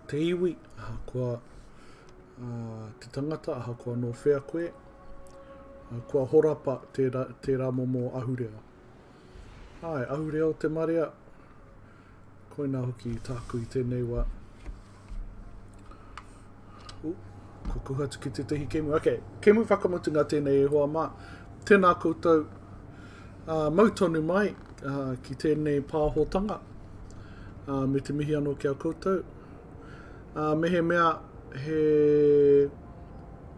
te iwi, ahakoa uh, te tangata, ahakoa nō whea koe, uh, kua horapa tērā, tērā momo ahurea. Ai, ahurea o te marea, Koinā hoki tāku i tēnei wā. Uh, ko kuhu atu ki tētehi kēmu. Ok, kēmu whakamutunga tēnei e hoa mā. Tēnā koutou, uh, mau tonu mai uh, ki tēnei pāhotanga. Uh, me te mihi anō ki a koutou. Uh, mehemea he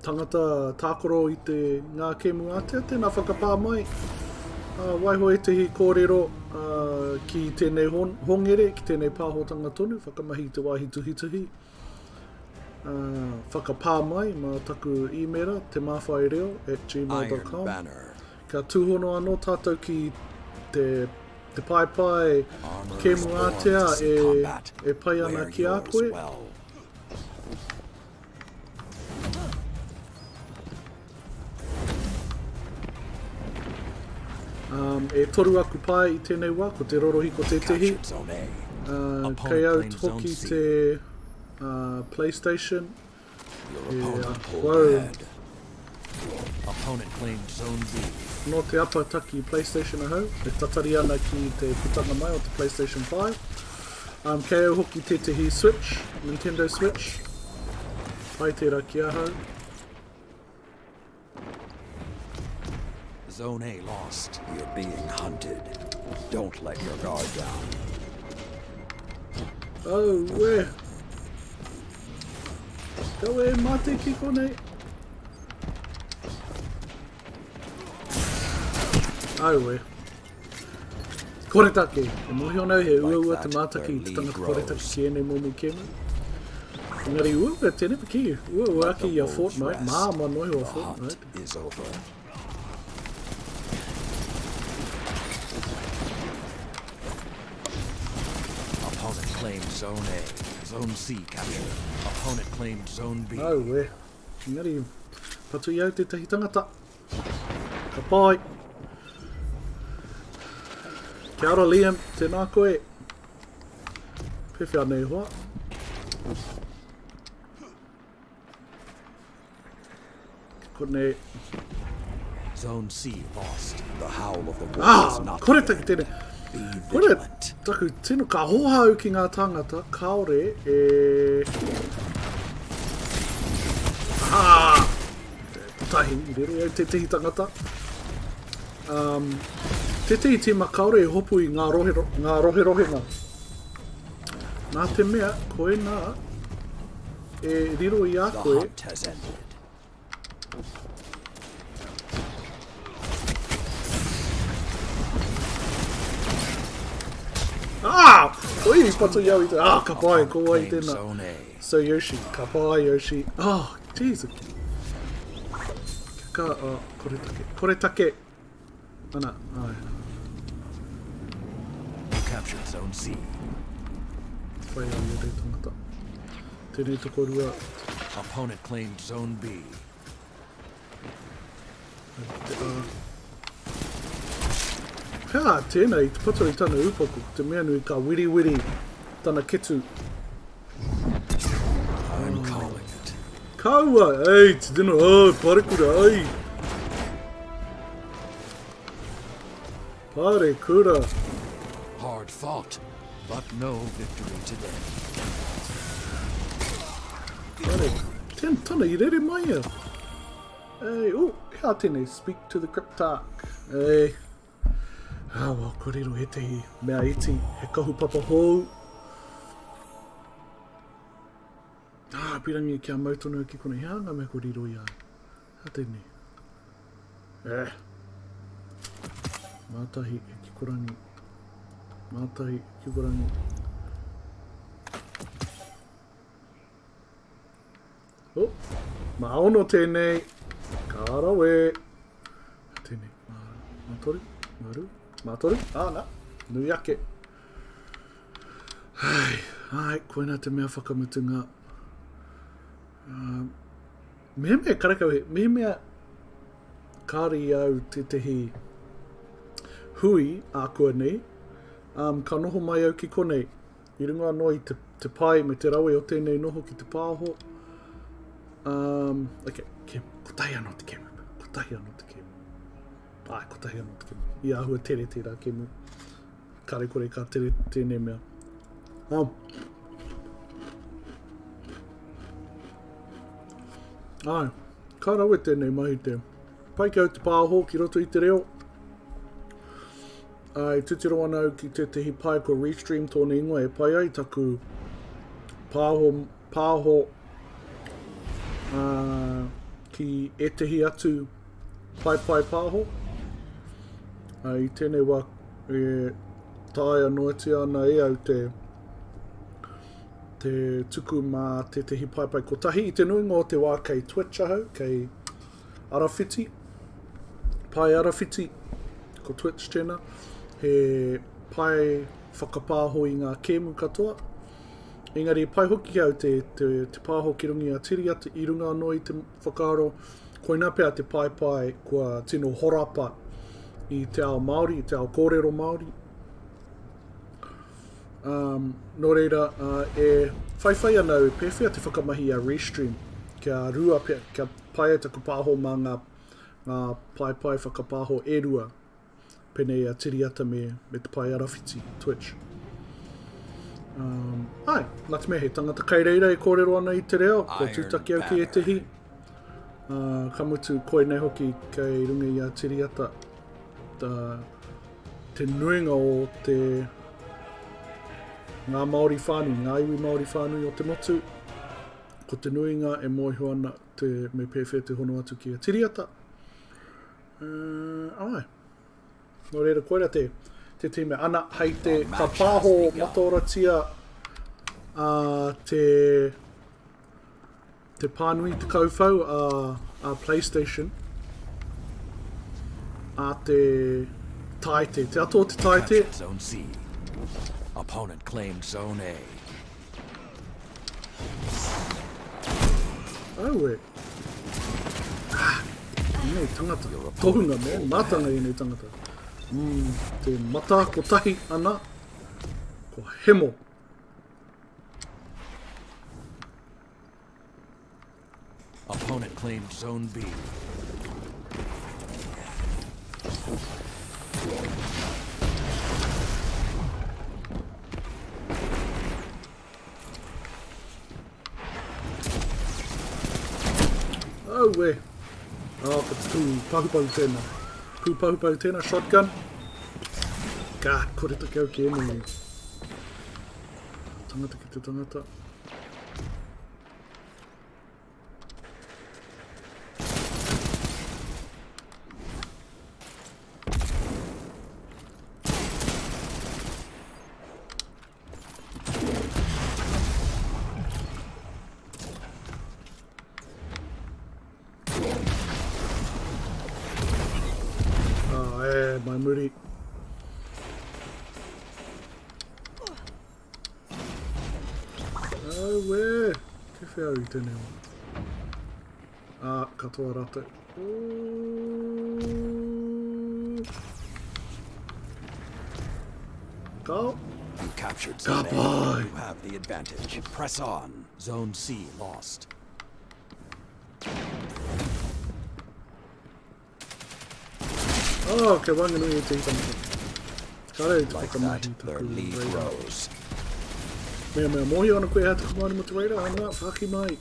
tangata tākaro i te ngā kēmu ātea, tēnā whakapā mai. Uh, waiho ētehi kōrero uh, ki tēnei hongere, ki tēnei pāhotanga tonu, whakamahi i te wāhi tuhituhi. Uh, whakapā mai mā taku īmera, temāwhaireo at gmail.com. Kia tūhono anō tātou ki te, te paepae kēmu ātea e, e pai ana ki a koe. Um, e toru aku pae i tēnei wā, ko te rorohiko tētehi. Uh, kei au hoki te uh, PlayStation. E, wow. Nō te apataki PlayStation ahau, e tatari ana ki te putanga mai o te PlayStation 5. Um, kei au hoki tētehi Switch, Nintendo Switch. Pai tērā ki ahau. Zone A lost. You're being hunted. Don't let your guard down. Oh, where? Go e mate ki konei. Aue. Koretake. E mōhio ana au he uaua te mātaki i te tangata koretake ki ēnei momo kēmu. Engari uaua tēnei pa ki, uaua ake i a Fortnite, māmā noa iho a Fortnite. Opponent claimed Zone A. Zone C captured. Opponent claimed Zone B. Aue. Engari, patu i au tētahi tangata. Ka pai. Kia ora Liam, tēnā koe. Pewhea nei hoa. Konei. Zone C lost. The howl of the wolf ah, is not kore taku tēnei. Kore taku tino ka hoha au ki ngā tāngata, kāore e... Ah! Kotahi, i rere au tētehi tangata. Um, tētehi tīma kāore e hopu i ngā, rohe, ngā roherohenga. Nā te mea, koinā e riro i a koe. The hunt has ended. Ah! Oi, patu i au i te... Ah, ka pai, ko wai tēnā. So Yoshi, ka pai Yoshi. Oh, jeez. Ka, oh, koretake. Koretake. Ana, ai. You captured zone C. Whai au i rei tangata. Tēnei tokorua. Opponent claimed zone B. Te A. Hea, tēnā i te patu i tana upoko, ko te mea nui ka wiriwiri tana ketu. I'm calling it. Kaua! Ei, te tino, oh, parekura, ai! Parekura! Hard fought, but no victory today. Pare, ten tana i rere mai ia. Ei, oh, hea tēnei, speak to the cryptarch. Ei. Ah, well, ko riro ētehi mea iti, he kahupapa hou. Ah, pirangi kia mau tonu ki konei. He aha ngā mea ko riro i a au? Hea tēnei? Eh. Mātahi e kikorangi. Mātahi e kikorangi. Oh, mā ono tēnei. Ka rawe. Tēnei. Mā, mā toru, mā ru, mā toru. Ah, nā. Nui ake. Ai, ai, koina te mea whakamutunga. Uh, mehemea karekau he, mehemea kāre i au tētehi hui ākuanei, um, ka noho mai au ki konei. I runga anō i te, te pai me te rawe o tēnei noho ki te pāho. Um, okay, ke, kotahi anō te kemu. Kotahi anō te kemu. Ai, kotahi anō te kemu. I āhua tere tērā kemu. Kare kore ka tere tēnei mea. Um. Ai, ka rawe tēnei mahi te. Pai ki au te pāho ki roto i te reo. Ā, e titiro ana au ki tētehi pae ko Restream tōna ingoa e pai ai taku pāho, pāho ā, ki ētehi atu paepae pāho. Ā, i tēnei wā e taea noatia ana e au te, te tuku mā tētehi paepae kotahi. I te nuinga o te wā kei Twitch ahau, kei Arawhiti, Pae Arawhiti, ko Twitch tēnā, he pae whakapāho i ngā kēmu katoa. Engari pai hoki ki au te, te, te pāho ki runga i a Tiriata i runga anō i te whakaaro, koinā pea te paepae kua tino horapa i te ao Māori, i te ao kōrero Māori. Um, nō reira, uh, e whaiwhai ana au e pēwhea te whakamahi a Restream, kia rua pea, kia pai ai taku pāho mā ngā, ngā paepae whakapāho e rua, pēnei a Tiriata me, me te pae arawhiti, Twitch. Um, ai, nā te mea he tangata kai reira e kōrero ana i te reo, kua tūtaki au ki ētehi. Uh, ka mutu, koinei hoki kei runga i a Tiriata, ta, te nuinga o te ngā Māori whānui, ngā iwi Māori whānui o te motu, ko te nuinga e mōhio ana te, me pēwhea te hono atu ki a Tiriata. Uh, ai. Nō reira, koira te, te tīme. Ana, hei te, ka pāho mataoratia uh, te, te pānui, te kauwhau a, a PlayStation a te Taite. Te ata o te Taite. Zone C. Opponent claimed Zone A. Aue. Ah, ēnei tangata. Tohunga, man. Mātanga ēnei tangata. Mm, te mata kotahi ana, ko hemo. Opponent claimed Zone B. Aue! Oh, ko te pū pahupahu tēnā. Pū pahupahu tēnā, shotgun. God, kore take au ki ēnei. Tangata ki te tangata. Oh, e, mai muri. Aue! Kei whea au i tēnei wā? Ah, katoa rātou. Ooh. Go. You captured Zone A. You have the advantage. Press on. Zone C lost. Oh, kei waenganui i te tangata. Kāre i te Like whakamahi that, their taku lead radar. grows. Mea mea mōhio ana koe hea te whakamahi mo te radar, ana, whaki mai.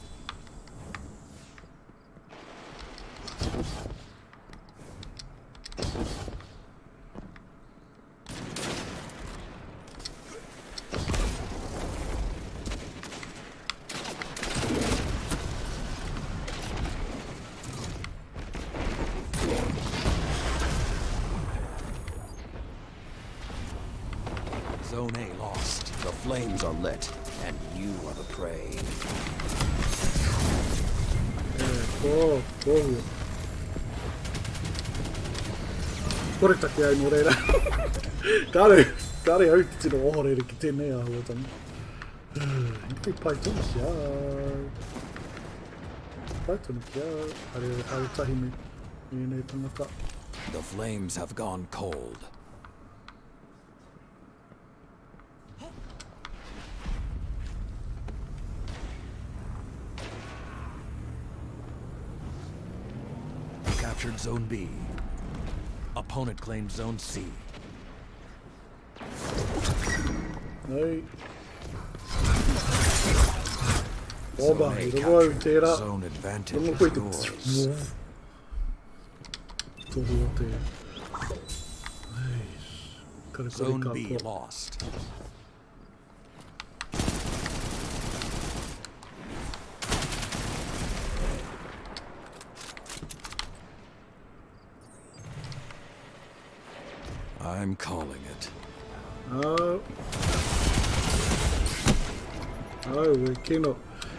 Zone A lost. The flames are lit, and you are the prey. E, ko, ko. Kore take ai nō reira. Kāre, kāre au te tino ohorere ki tēnei āhuatanga. Engari pai tonu ki au. Pai tonu ki au. Haere, haere tahi me, me ēnei tangata. The flames have gone cold. Captured Zone B. Opponent claimed Zone C. Nei. Oba, Zone A i rongo au captured. tērā. Zone advantage Rongo is koe te yours. Tohu o te... Eish. Karekare Zone B katoa. lost. I'm calling it. Oh. Oh, we kino.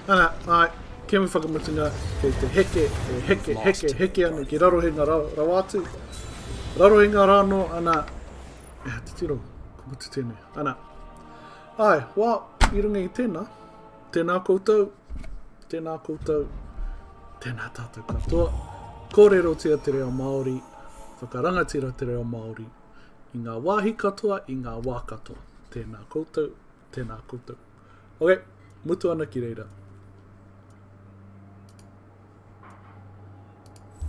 Ana, ai, kemu whakamutunga, kei te heke, e heke, heke, heke ana ki Rarohenga ra, rawa atu. Rarohenga rānō, ana, e, titiro, ko mutu tēnei. Ana, ai, wā, i runga i tēnā, tēnā koutou, tēnā koutou, tēnā tātou katoa. Kōrerotia te reo Māori, whakarangatira te reo Māori, i ngā wāhi katoa, i ngā wā katoa. Tēnā koutou, tēnā koutou. Ok, mutu ana ki reira.